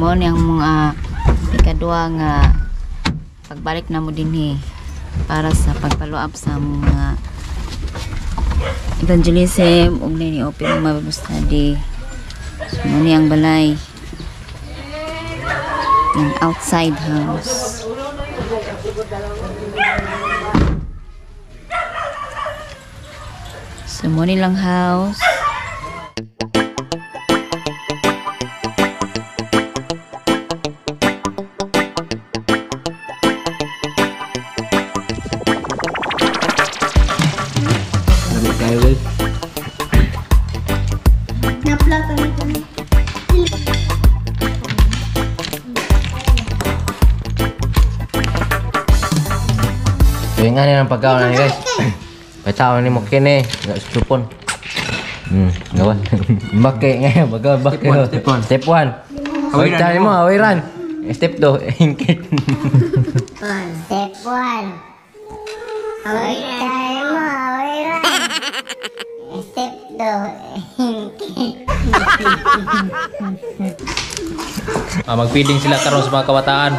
Mo ni ang mga ikaduha nga pagbalik na mo dinhi para sa pag-follow up sa mga evangelism ug ni open mga Bible study. So mo ni ang balay. Ang outside house. So mo ni lang house. So nga ni ang pagkaon na guys. Pagkaon ni mo kini, supon. Gawan. Bake nga, baga bake. Step 1. Step 1. Awiran mo, awiran. Step 2, ingkit. Step 1. Awiran mo, awiran. Step 2, ingkit. Magpiling sila karon sa mga kabataan.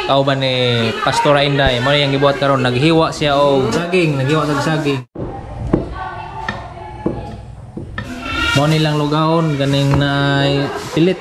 Kauban ni Pastora Inday, mo yang gibuhat karon, naghiwa siya og saging, naghiwa sa saging. Mo nilang lugahon ganing na pilit.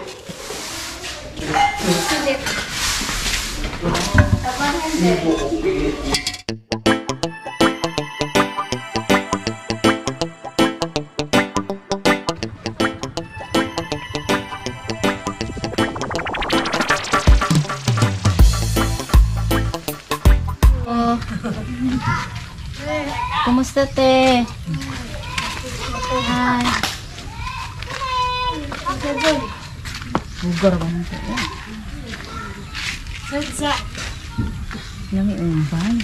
Kumusta te? Hi. Bugar ba nito? Lami umbay.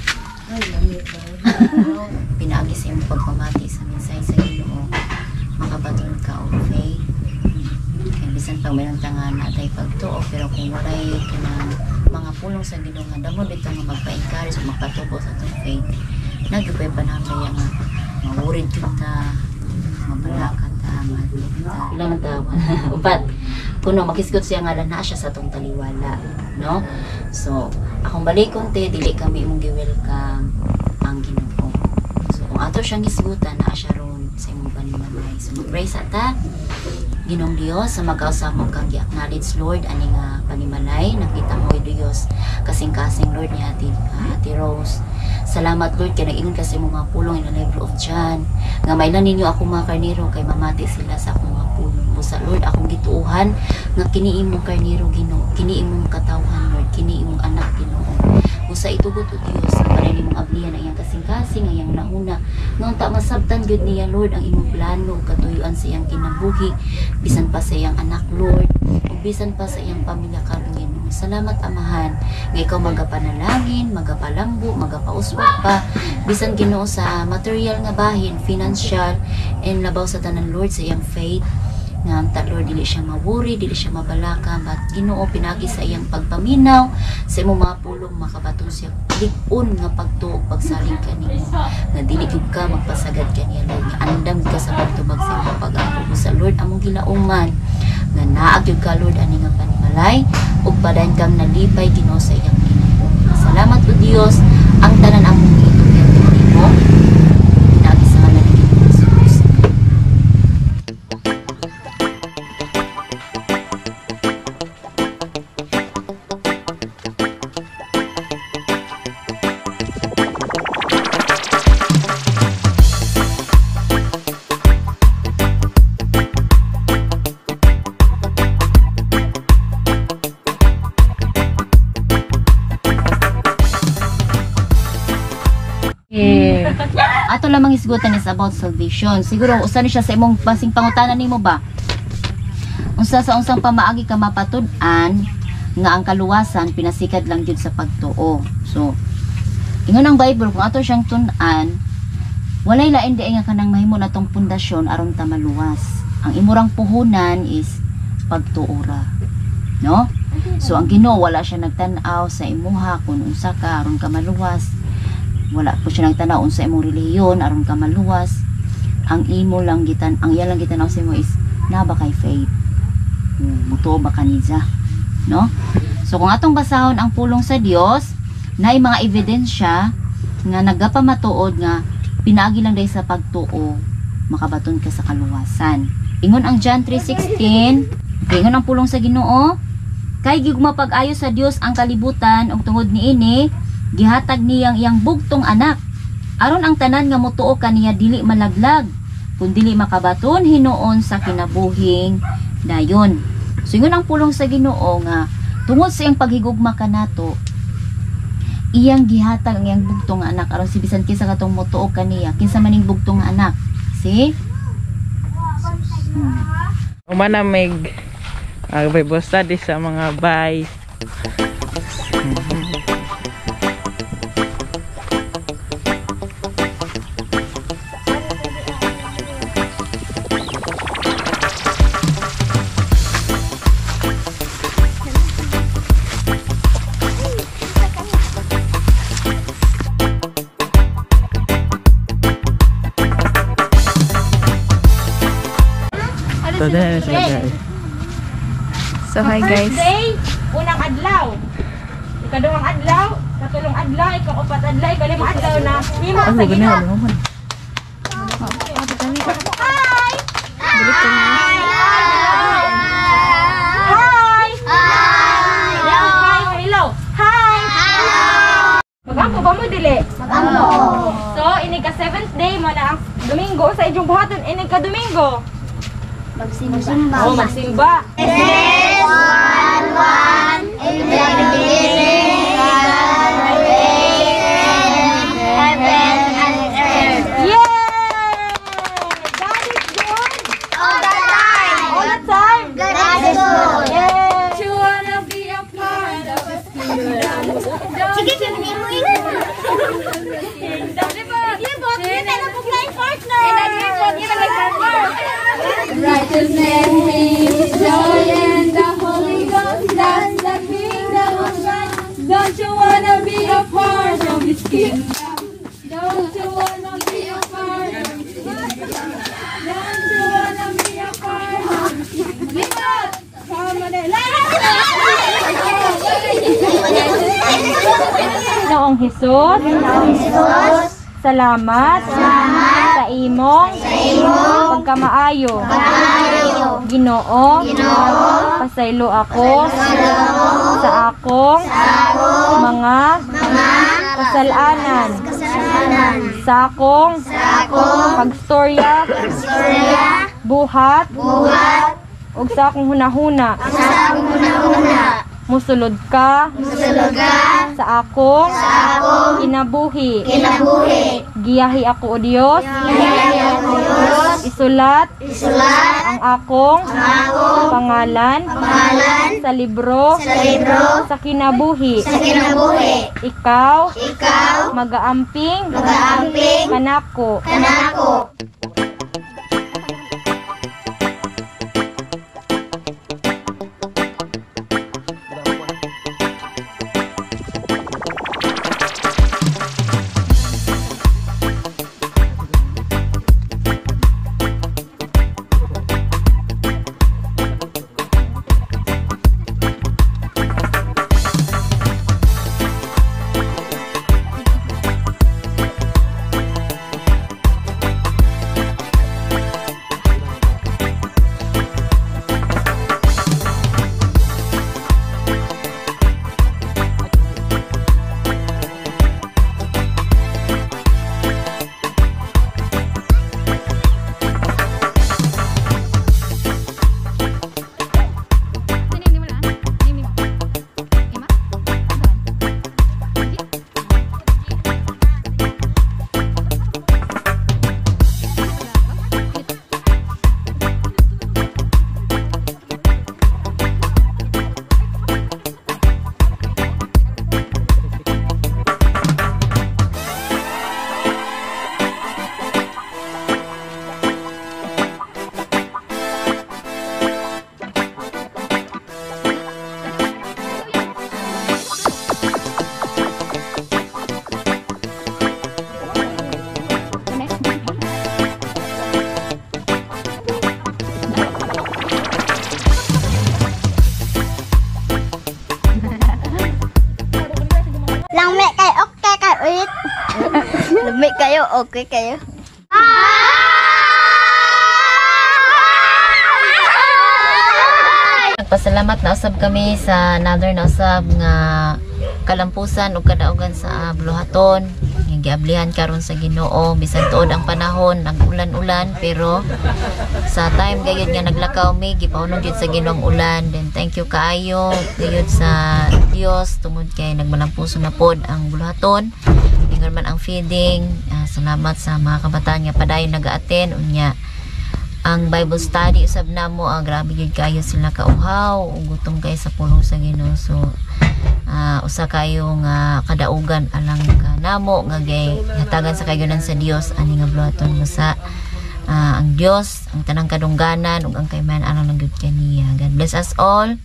Pinaagi sa imong pagpamati sa mensahe sa Ginoo, makabaton ka og faith. Kay bisan pag mayroon ta nga natay pagtuo, pero kung walay kanang mga pulong sa Ginoo nga damo bitaw nga magpa-encourage o magpatubo sa atong faith, nagyupoy panahon kaya nga ma-worried jud ta, mabalaka ta, mahadlok ta. Ilang ang tawa. Upat. Kuno makisgot siya nga naa siya sa atong taliwala, no? So, akong balikon te, dili kami imong gi-welcome ang Ginoo. So, kung ato siyang gisgutan, naa siya ron sa imong panimalay. So, mag-pray sa ta. Ginoong Dios, sa mag-ausam mo kang gi-acknowledge, Lord, ani nga panimalay, nakita mo, Dios, kasing-kasing, Lord, ni Ate Rose. Salamat, Lord, kay nag-ingon kasi imong mga pulong in the libro of John, nga mailan ninyo ako mga karniro, kay mamati sila sa akong mga pulong. Busa, Lord, akong gituohan, nga kini imong karniro, Ginoo, kini imong katawhan, Lord, kini imong anak, Ginoo. Busa itugot o Dios, ang panay nimong ablihan ang iyang kasing-kasing, ang iyang nauna. Nga unta masabtan gyud niya, Lord, ang imong plano, katuyuan sa iyang kinabuhi, bisan pa sa iyang anak, Lord, ug bisan pa sa iyang pamilya karon, Ginoo. Salamat, Amahan, nga ikaw magapanalangin, magapalambo, magapauswag pa, bisan Ginoo sa material nga bahin, financial, and labaw sa tanan, Lord, sa iyang faith. Nga unta, Lord, dili siya mawuri, dili siya mabalaka, but Ginoo pinagi sa iyang pagpaminaw sa imong mga pulong, makabaton siya lig-on nga pagtuo pagsalig kanimo, nga dili gyud ka magpasagad kaniya, Lord, nga andam ka sa pagtubag sa imong pag-ampo. Sa Lord, among gilauman nga naa gyud ka, Lord, ani nga panimalay ug padayon kang nalipay, Ginoo, sa iyang kinabuhi. Salamat o Dios, ang tanan among giitugyan kanimo pinaagi sa ngalan ni Ginoong Jesus. Ato lamang isgutan is about salvation. Siguro usa ni siya sa imong basing pangutana nimo ba? Unsa sa unsang pamaagi ka mapatud-an nga ang kaluwasan pinasikad lang jud sa pagtuo. So, ingon ang Bible, kung ato siyang tun-an, walay lain di nga kanang mahimo natong pundasyon aron ta maluwas. Ang imurang puhunan is pagtuo ra. No? So ang Ginoo wala siya nagtan-aw sa imuha kung unsa ka aron ka maluwas. Wala po siya nagtanaw unsa imong relihiyon aron ka maluwas. Ang imo lang gitan, ang iya lang gitanaw sa imo is naa ba kay faith. Mutuo ba kanija? no? So kung atong basahon ang pulong sa Dios, naay mga ebidensya nga nagapamatuod nga pinaagi lang dahil sa pagtuo makabaton ka sa kaluwasan. Ingon ang John 3:16, ingon ang pulong sa Ginoo, kay gigma pag-ayo sa Dios ang kalibutan ug tungod niini gihatag niyang iyang bugtong anak aron ang tanan nga motuo kaniya dili malaglag kun dili makabaton hinuon sa kinabuhing dayon. So ingon ang pulong sa Ginoo nga tungod sa iyang paghigugma kanato, iyang gihatag ang iyang bugtong nga anak aron si bisan kinsa katong motuo kaniya, kinsa maning bugtong nga anak. See? Umana may Bible study sa mga bay. Ito na sila guys. So hi guys. First day, unang adlaw. Ikaduhang adlaw, katulong adlaw, ikaupat adlaw, ikalimang adlaw na himo Ano sa ba na? Ginoo. Ano man? Hi! Hi! Hi! Hi! Hello! Hi! Magampo ba mo dili? Magampo. So, inig ka seventh day mo na ang Domingo sa inyong buhaton inig ka Domingo. Magsimba. Oh, magsimba. Yay! God is good all the time. All the time. God is good. Yay! You wanna be a part of a Sige, hindi mo ingat. Righteousness, peace, joy, and the Holy Ghost. That's the kingdom of God. Don't you wanna be a part of His kingdom? Don't you wanna be a part of His kingdom? Don't you wanna be a part of His kingdom? Come on, Noong Jesus, salamat, sa imong, pagkamaayo, Ginoo, pasaylo ako, sa akong, mga, kasalanan, sa akong, pagstorya, buhat, ug sa akong hunahuna, musulod ka, sa akong, kinabuhi. Giyahi ako o Dios. Isulat, ang akong, pangalan, sa libro, sa kinabuhi. Ikaw, magaamping, kanako. Lami kayo, okay kayo. Nagpasalamat na usab kami sa another na usab nga kalampusan ug kadaugan sa Bluhaton. Nga giablihan karon sa Ginoo bisan tuod ang panahon nag-ulan-ulan, pero sa time gayud nga naglakaw mi, gipahunong gyud sa Ginoo ang ulan. Then thank you kaayo gayud sa Dios tungod kay nagmalampuso na pod ang Buluhaton. Ingon man ang feeding. Salamat sa mga kabataan nga padayon nag-attend unya ang Bible study usab namo. Grabe gyud kayo sila kauhaw ug gutom kay sa pulong sa Ginoo. So usa kayo nga kadaugan alang ka namo nga gay hatagan sa kayunan sa Dios ani nga buluhaton basta ang Dios ang tanang kadungganan ug ang kaymanan alang lang gyud kaniya. God bless us all.